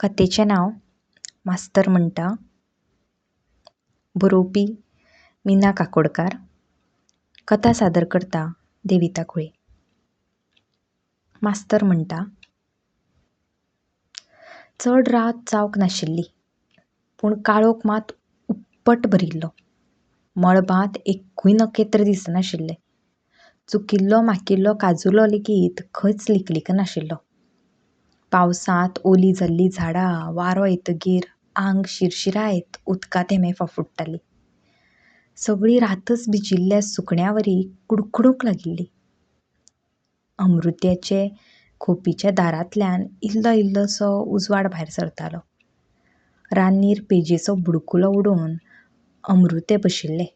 कथेचें नांव मास्तर म्हणटा. बरोवपी मीना काकोडकार. कथा सादर करता देविता खुळे. मास्तर म्हणटा. चड रात जावंक नाशिल्ली, पूण काळोख मात उप्पट भरिल्लो. मळबांत एक्कूय नखेत्र दिसनाशिल्लें. चुकिल्लो माकिल्लो काजुलो लेगीत खंयच लिकलिकनाशिल्लो. पावसांत ओलीं जाल्लीं झाडां वारो येतकीर आंग शिरशिरायत उदका थेंबे फाफुडटालीं. सगळी रातच भिजिल्ल्या सुकण्यावरी कुडकुडूंक लागिल्ली. अमृत्याचे खोपीच्या दारांतल्यान इल्लो इल्लोसो उजवाड भायर सरतालो. रान्नीर पेजेचो बुडकुलो उडोवन अमृतें बशिल्लें.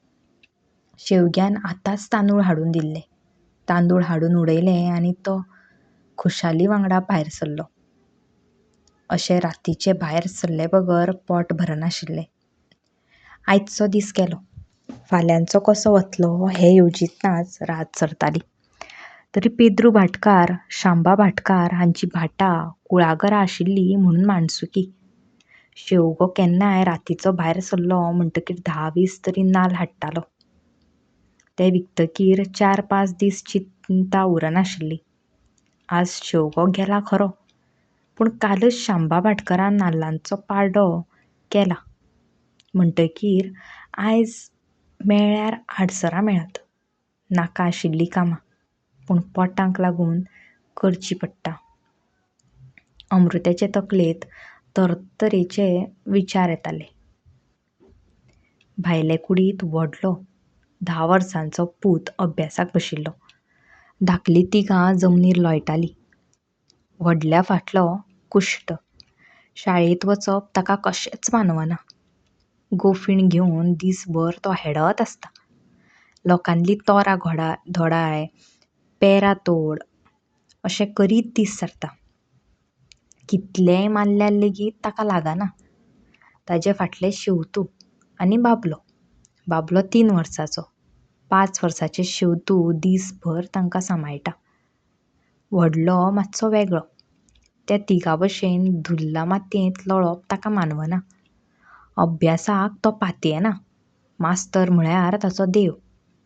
शेवग्यान आतांच तांदूळ हाडून दिल्ले. तांदूळ हाडून उडयले आनी तो खुशाली वांगडा भायर सरलो. अशें रातीचें भायर सरलेबगर पोट भरनाशिल्लें. आयचो दीस गेलो. फाल्यांचो कसो वतलो हें येवजितनाच रात सरताली. तरी पेद्रू भाटकार, शांबा भाटकार हांचीं भाटां, कुळागरां आशिल्लीं म्हणून माणसुकी. शेवगो केन्नाय रातीचो भायर सरलो म्हणटकीर धा वीस तरी नाल्ल हाडटालो. ते विकतकीर चार पांच दीस चिंता उरनाशिल्ली. आज शेवगो गेला खरो, पूण कालच शांबा भाटकारान नाल्लांचो पाडो केला म्हणटकीर आयज मेळ्ळ्यार आडसरां मेळत. नाका आशिल्लीं कामां, पूण पोटाक लागून करचीं पडटा. अमृत्याचे तकलेंत तरतरेचे विचार येताले. भायले कुडींत व्हडलो 10 वर्सांचो पूत अभ्यासाक बशिल्लो. धाकलीं तिगां जमनीर लोळटालीं. व्हडल्या फाटलो कुश्ट. शाळेंत वचप ताका कशेंच मानवना. गोफीण घेवन दीसभर तो हेडत आसता. लोकांलीं तोरां धोडाय, पेरां तोड अशें करीत दीस सारता. कितलेंय मारल्यार लेगीत ताका लागना. ताजे फाटलें शेंवतू आनी बाबलो. बाबलो 3 वर्सांचो. 5 वर्सांचें शेंवतू दीसभर तांकां सांबाळटा. व्हडलो मातसो वेगळो. त्या तिगां भशेन धुल्ला मातयेंत लोळप ताका मानवना. अभ्यासाक तो पातयेना. मास्तर म्हळ्यार ताचो देव.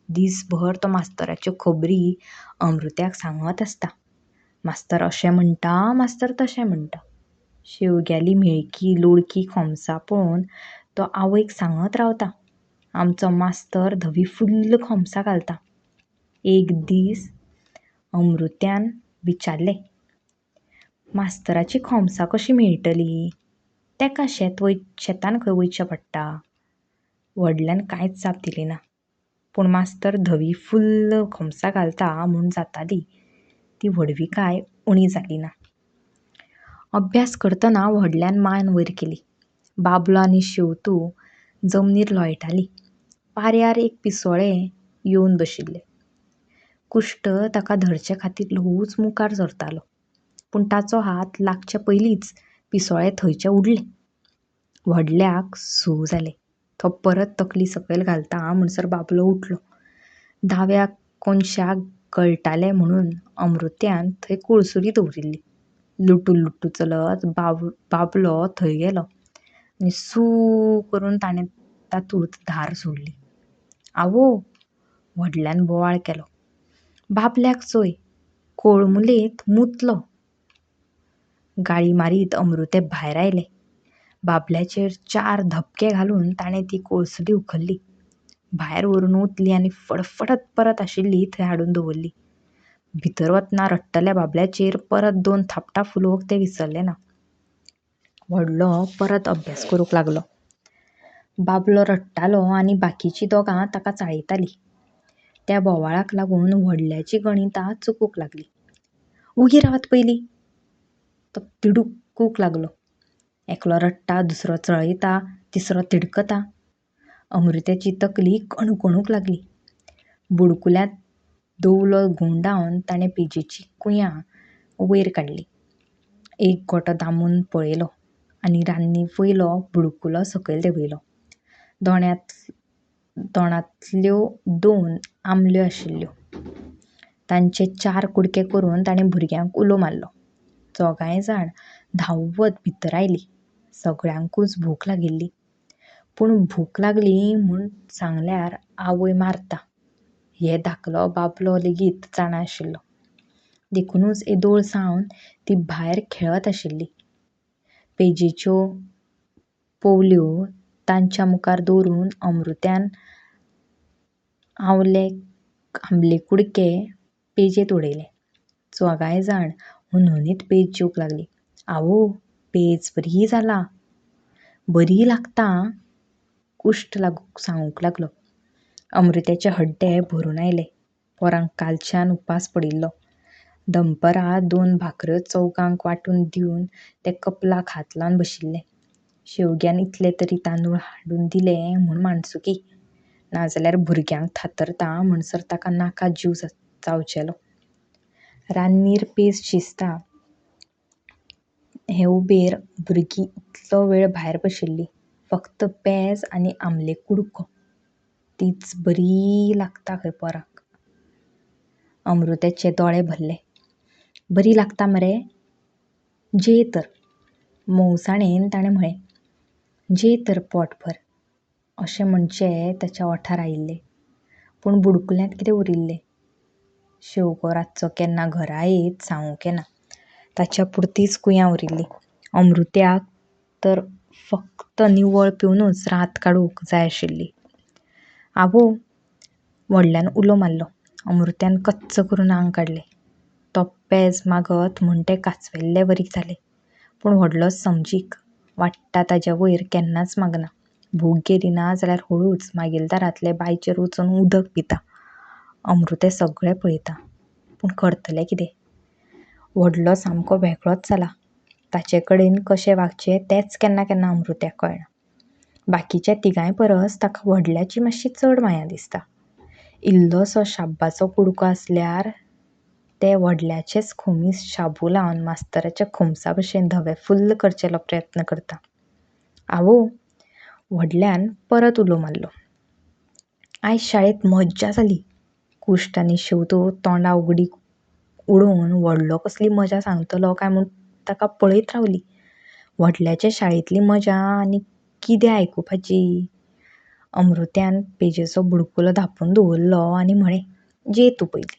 दीसभर तो मास्तराच्यो खबरी अमृत्याक सांगत आसता. मास्तर अशें म्हणटा, मास्तर तशें म्हणटा. शेवग्याली म्हेळकी लोळकी खोमसां पळोवन तो आवयक सांगत रावता, आमचो मास्तर धवी फुल्ल खोमसां घालता. एक दीस अमृत्यान विचारलें, मास्तराचीं खोमसां कशीं मेळटलीं? तेका शेतान खंय वयचें पडटा? व्हडल्यान कांयच जाप दिली ना. पूण मास्तर धवी फुल्ल खोमसां घालता म्हूण जाताली ती व्हडविकाय उणी जाली ना. अभ्यास करतना व्हडल्यान मान वयर केली. बाबलो आनी शेंवतू जमनीर लोळटालीं. पाऱ्यार एक पिसोळें येवन बशिल्लें. कुश्ट ताका धरचे खातीर ल्हवूच मुखार सरतालो. पूण ताचो हात लागचे पयलींच पिसोळें थंयचें उडलें. व्हडल्याक सू जालें. तो परत तकली सकयल घालता म्हणसर बाबलो उठलो. दाव्या कोनशाक गळटालें म्हणून अमृत्यान थंय कोळसुली दवरिल्ली. लुटू लुटू चलत बाबलो थंय गेलो आनी सू करून ताणें तातूंत धार सोडली. आवो! व्हडल्यान बोवाळ केलो. बाबल्याक चोय, कोळमुलेंत मुतलो. गाळी मारीत अमृतें भायर आयलें. बाबल्याचेर 4 धपके घालून ताणें ती कोळसुली उखल्ली. भायर व्हरून ओतली आनी फडफडत परत आशिल्ली थंय हाडून दवरली. भितर वतना रडटल्या बाबल्याचेर परत 2 थापटां फुलोवंक तें विसरलें ना. व्हडलो परत अभ्यास करूंक लागलो. बाबलो रडटालो आनी बाकीचीं दोगां ताका चाळयतालीं. त्या बोवाळाक लागून व्हडल्याचीं गणितां चुकूंक लागलीं. ओगी रावात पयलीं! तो तिडकूंक लागलो. एकलो रडटा, दुसरो चळयता, तिसरो तिडकता. अमृत्याची तकली कणकणूंक लागली. बुडकुल्यांत दवलो घुंवडावन ताणें पेजेचीं कुयां वयर काडलीं. एक गोटो दामून पळयलो आनी रान्नी वयलो बुडकुलो सकयल देंवयलो. दोणांतल्यो 2 आंबल्यो आशिल्ल्यो. तांचे 4 कुडके करून ताणें भुरग्यांक उलो मारलो. चोगांय जाण धांवत भितर आयली. सगळ्यांकूच भूक लागिल्ली. पूण भूक लागली म्हूण सांगल्यार आवय मारता हें धाकलो बाबलो लेगीत जाणा आशिल्लो. देखुनूच येदोळ सावन तीं भायर खेळत आशिल्लीं. पेजेच्यो पोवल्यो तांच्या मुखार दवरून अमृत्यान आंवले आंबले कुडके पेजेंत उडयले. चोगांय जाण हुनहुनीत पेज जेवंक लागलीं. आवो, पेज बरी जाला, बरी लागता आं, कुश्ट सांगूंक लागलो. अमृत्याचें हड्डें भरून आयलें. पोरांक कालच्यान उपास पडिल्लो. दनपरां 2 भाकऱ्यो चवगांक वांटून दिवन तें कपलाक हात लावन बशिल्लें. शेवग्यान इतले तरी तांदूळ हाडून दिले म्हूण माणसुकी. नाजाल्यार भुरग्यांक थातरता म्हणसर ताका नाका जीव जावचेलो. रान्नीर पेज शिजता हे उबेर भुरगीं इतलो वेळ भायर बशिल्लीं. फक्त पेज आनी आंबले कुडको. तीच बरी लागता खंय पोरांक. अमृत्याचे दोळे भरले. बरी लागता मरे? जेय तर. मोवसाणेन ताणें म्हळें. जेय तर पोटभर. अशें म्हणचें ताच्या ओंठार आयिल्लें. पूण बुडकुल्यांत कितें उरिल्लें? शेवगो रातचो केन्ना घरा येयत सांगूंक येना. ताच्या पुरतीच कुयां उरिल्ली. अमृत्याक तर फक्त निवळ पिवनूच रात काडूंक जाय आशिल्ली. आवो! व्हडल्यान उलो मारलो. अमृत्यान कच्च करून आंग काडलें. तो पेज मागत म्हूण तें कांचवेल्ले वरी जालें. पूण व्हडलो समजीक. वाडटा ताजे वयर केन्नाच मागना. भूक गेली ना जाल्यार हळूच मागीलदारांतले बांयचेर वचून उदक पिता. अमृतें सगळें पळयता. पूण करतलें कितें? व्हडलो सामको वेगळोच जाला. ताचे कडेन कशें वागचें तेंच केन्ना केन्ना अमृत्याक कळना. बाकीच्या तिगांय परस ताका व्हडल्याची मात्शी चड माया दिसता. इल्लोसो शाब्बाचो कुडको आसल्यार तें व्हडल्याचेंच खोमीस शाबू लावन मास्तराच्या खोमसा भशेन धवें फुल्ल करचेलो प्रयत्न करता. आवो! व्हडल्यान परत उलो मारलो. आयज शाळेंत मज्जा जाली. कुश्ट आनी शेंवतू तोंडां उगडीं उडोवन व्हडलो कसली मजा सांगतलो काय म्हूण ताका पळयत रावलीं. व्हडल्याचे शाळेंतली मजा आनी कितें आयकुपाची? अमृत्यान पेजेचो बुडकुलो धांपून दवरलो आनी म्हळें, जेय तूं पयलीं.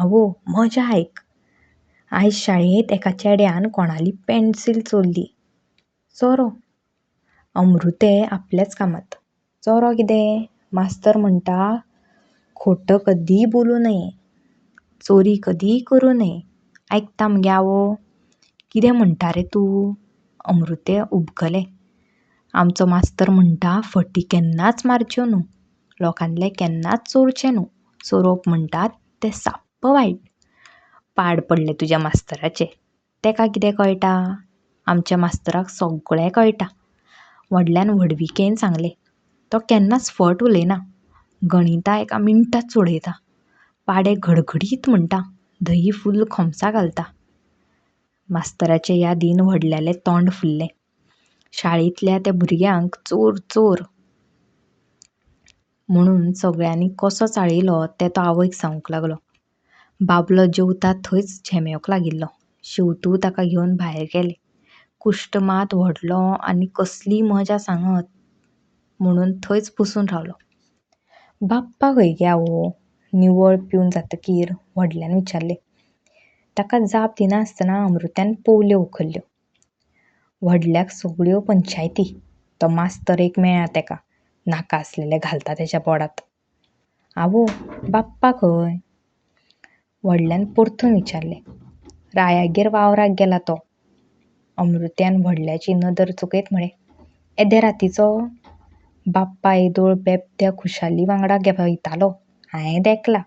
आवो, मजा आयक. आयज शाळेंत एका चेड्यान कोणाली पेन्सील चोरली. चोरो. अमृतें आपल्याच कामांत. चोरो कितें? मास्तर म्हणटा, खोटं कधीही बोलू नये, चोरी कधीही करू नये. आयकता मगे आवो? कितें म्हणटा रे तूं? अमृतें उबगलें. आमचो मास्तर म्हणटा, फटी केन्नाच मारच्यो न्हू, लोकांलें केन्नाच चोरचें न्हू. चोरोप म्हणटात तें साप्प वायट. पाड पडलें तुज्या मास्तराचें. तेका कितें कळटा? आमच्या मास्तराक सगळें कळटा. व्हडल्यान व्हडविकेन सांगलें. तो केन्नाच फट उलयना. गणितां एका मिनटांत सोडयता. पाडे घडघडीत म्हणटा. धही फुल्ल खोमसां घालता. मास्तराचे यादीन व्हडल्यालें तोंड फुल्लें. शाळेंतल्या त्या भुरग्यांक चोर चोर म्हणून सगळ्यांनी कसो चाळयलो तें तो आवयक सांगूंक लागलो. बाबलो जेवता थंयच झेमेवंक लागिल्लो. शेंवतू ताका घेवन भायर गेलें. कुश्ट मात व्हडलो आनी कसली मजा सांगत म्हणून थंयच बसून रावलो. बाप्पा खंय गे आवो? निवळ पिवन जातकीर व्हडल्यान विचारलें. ताका जाप दिनासतना अमृत्यान पोवल्यो उखल्ल्यो. व्हडल्याक सगळ्यो पंचायती. तो मास्तर एक मेळ्ळा तेका. नाका आसलेलें घालता तेच्या पोडांत. आवो, बाप्पा खंय? व्हडल्यान परतून विचारलें. रायागेर वावराक गेला तो. अमृत्यान व्हडल्याची नदर चुकयत म्हळें, येदे रातीचो? बाप्पा येदोळ बेबद्या खुशाली वांगडा वयतालो. हांयें देखला.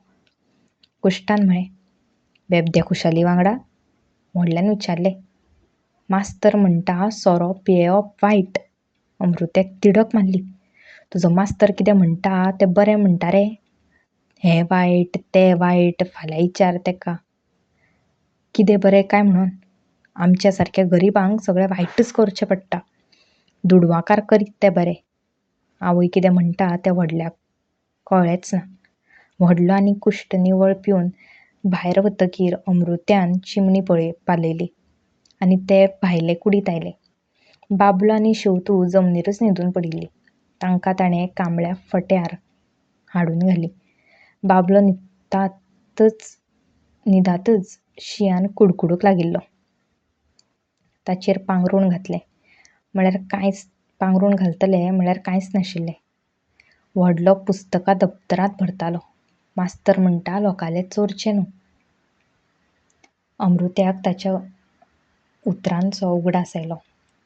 कुश्टान म्हळें, बेबद्या खुशाली वांगडा? व्हडल्यान विचारलें. मास्तर म्हणटा सोरो पियेवप वायट. अमृत्याक तिडक मारली. तुजो मास्तर कितें म्हणटा तें बरें म्हणटा रे? हें वायट तें वायट फाल्यां विचार तेका. कितें बरें काय म्हणून? आमच्या सारक्या गरिबांक सगळें वायटच करचें पडटा. दुडवांकार करीत तें बरें. आवय कितें म्हणटा तें व्हडल्याक कळ्ळेंच ना. व्हडलो आनी कुश्ट निवळ पिवन भायर वतकीर अमृत्यान चिमणी पालयली आनी ते भायले कुडींत आयले. बाबलो आनी शेंवतू जमनीरच न्हिदून पडिल्लीं. तांकां ताणें कांबळ्या फट्यार हाडून घालीं. बाबलो न्हिदांतच शिंयान कुडकुडूंक लागिल्लो. ताचेर पांगरूण घातलें म्हळ्यार कांयच पांगरूण घालतलें म्हळ्यार कांयच नाशिल्लें. व्हडलो पुस्तकां दप्तरांत भरतालो. मास्तर म्हणटा लोकालें चोरचें न्हू. अमृत्याक ताच्या उतरांचो उगडास आयलो.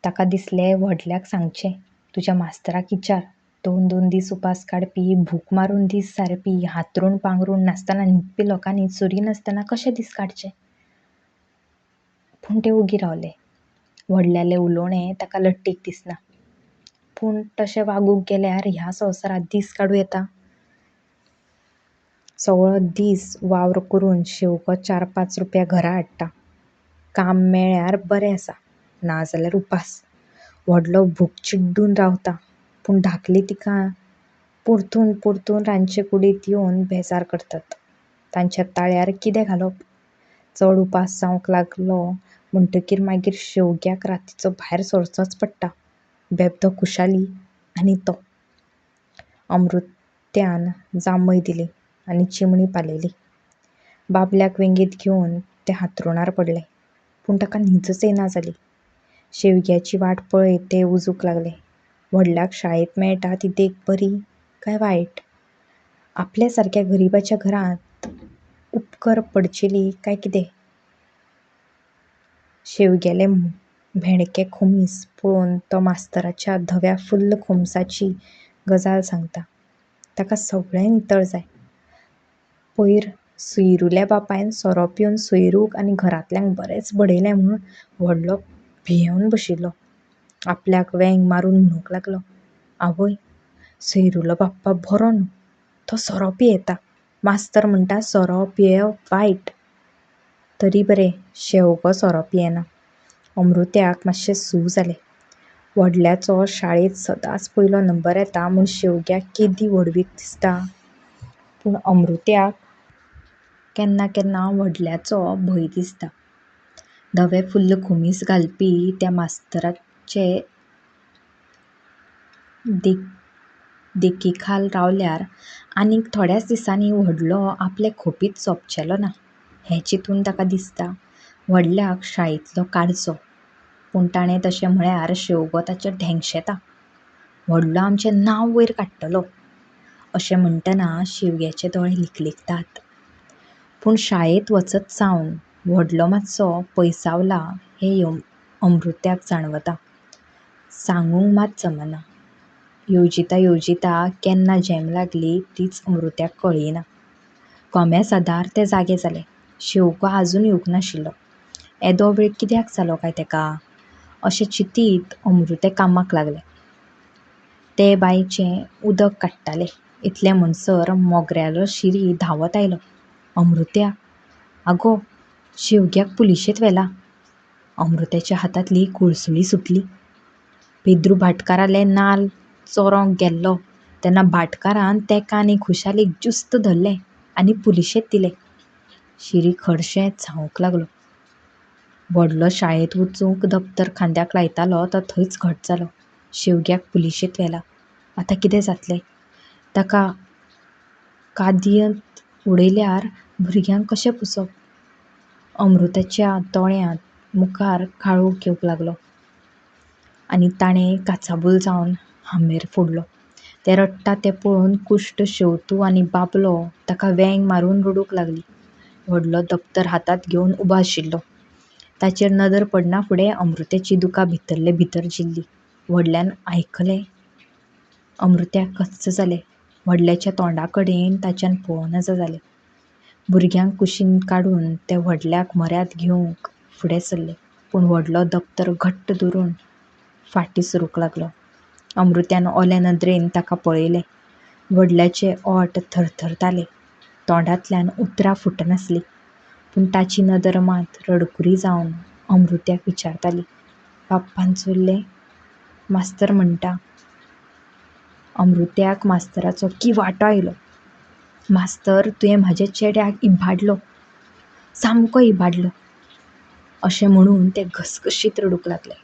ताका दिसलें व्हडल्याक सांगचें, तुज्या मास्तराक विचार, दोन दोन दीस उपास काडपी, भूक मारून दीस सारपी, हांतरूण पांगरूण नासतना न्हिदपी लोकांनी चोरिनासतना कशे दीस काडचे? पूण तें ओगी रावलें. व्हडल्यालें उलोवणें ताका लट्टीक दिसना. पूण तशें वागूंक गेल्यार ह्या संवसारांत दीस काडूं येता? सगळो दीस वावर करून शेवगो चार पांच रुपया घरा हाडटा. काम मेळ्ळ्यार बरें आसा, नाजाल्यार उपास. व्हडलो भूक चिड्डून रावता. पूण धाकलीं तिगां परतून परतून रांदचे कुडींत येवन बेजार करतात. तांच्या ताळ्यार कितें घालप? चड उपास जावंक लागलो म्हणटकीर मागीर शेवग्याक रातीचो भायर सरचोच पडटा. बेबदो खुशाली आनी तो. अमृत्यान जांबय दिली आनी चिमणी पालयली. बाबल्याक वेंगेंत घेवन तें हांतरुणार पडलें. पूण ताका न्हीदच येना जाली. शेवग्याची वाट पळयत तें येवजूंक लागलें. व्हडल्याक शाळेंत मेळटा ती देख बरी काय वायट? आपल्या सारक्या गरिबाच्या घरांत उपकर पडचेली काय कितें? शेवग्यालें भेंडकें खोमीस पळोवन तो मास्तराच्या धव्या फुल्ल खोमसाची गजाल सांगता. ताका सगळें नितळ जाय. पयर सुयरूल्या बापायन सोरो पिवन सोयरूक आनी घरांतल्यांक बरेंच बडयलें म्हूण व्हडलो भियेवन बशिल्लो. आपल्याक वेंग मारून म्हणूंक लागलो, आवय, सोयरूलो बाप्पा बरो न्हू. तो सोरो पियेता. मास्तर म्हणटा सोरो पियेवप वायट. तरी बरें, शेवगो सोरो पियेना. अमृत्याक मातशें सूऽ जालें. व्हडल्याचो शाळेंत सदांच पयलो नंबर येता म्हूण शेवग्याक केदी व्हडवीक दिसता. पूण अमृत्याक केन्ना केन्ना व्हडल्याचो भंय दिसता. धवें फुल्ल खोमीस घालपी त्या मास्तराचे देखीखाल रावल्यार आनीक थोड्याच दिसांनी व्हडलो आपले खोंपींत सोबचेलो ना हें चिंतून ताका दिसता, व्हडल्याक शाळेंतलो काडचो. पूण ताणें तशें म्हळ्यार शेवगो ताचेर धेंगशेता. व्हडलो आमचें नांव वयर काडटलो. अशें म्हणटना शेवग्याचे दोळे लिकलिकतात. पूण शाळेंत वचत सावन व्हडलो मातसो पयसावला हें अमृत्याक जाणवता. सांगूंक मात जमना. येवजिता येवजिता केन्ना झेम लागली तीच अमृत्याक कळ्ळी ना. कोमेसादार तें जागें जालें. शेवगो आजून येवंक नाशिल्लो. येदो वेळ कित्याक जालो काय ताका? अशें चिंतीत अमृतें कामाक लागलें. तें बांयचें उदक काडटालें. इतले म्हणसर मोगऱ्यालो शिरी धांवत आयलो. अमृत्या, आगो, शेवग्याक पुलिशेंत व्हेला. अमृत्याच्या हातांतली कोळसुली सुटली. पेद्रू भाटकाराले नाल्ल चोरोंक गेल्लो तेन्ना भाटकारान तेका आनी खुशालीक ज्युस्त धरलें आनी पुलिशेंत दिलें. शिरी खरशेत सांगूंक लागलो. व्हडलो शाळेंत वचूंक दप्तर खांद्याक लायतालो तो थंयच घट जालो. शेवग्याक पुलिशेंत व्हेला. आतां कितें जातलें? ताका कादयेंत उडयल्यार भुरग्यांक कशें पोसप? अमृत्याच्या दोळ्यां मुखार काळोख येवंक लागलो आनी ताणें काचाबूल जावन हांबेर फोडलो. तें रडटा तें पळोवन कुश्ट, शेंवतू आनी बाबलो ताका वेंग मारून रडूंक लागलीं. व्हडलो दप्तर हातांत घेवन उबो आशिल्लो. ताचेर नदर पडनाफुडें अमृत्याचीं दुकां भितरले भितर जिरलीं. व्हडल्यान आयकलें? अमृत्याक कच्च जालें. व्हडल्याच्या तोंडाकडेन ताच्यान पळोवं नजो जालें. भुरग्यांक कुशीन काडून तें व्हडल्याक म्हऱ्यांत घेवंक फुडें सरलें. पूण व्हडलो दप्तर घट्ट धरून फाटीं सरूंक लागलो. अमृत्यान ओले नदरेन ताका पळयलें. व्हडल्याचे ओंठ थरथरताले. तोंडांतल्यान उतरां फुटनासलीं. पूण ताची नदर मात रडकुरी जावन अमृत्याक विचारताली, बाप्पान चोरलें? मास्तर म्हणटा. अमृत्याक मास्तराचो किंवाटो आयलो. मास्तर, तुयें म्हाज्या चेड्याक इबाडलो. सामको इबाडलो. अशें म्हणून ते घसघशीत रडूंक लागले.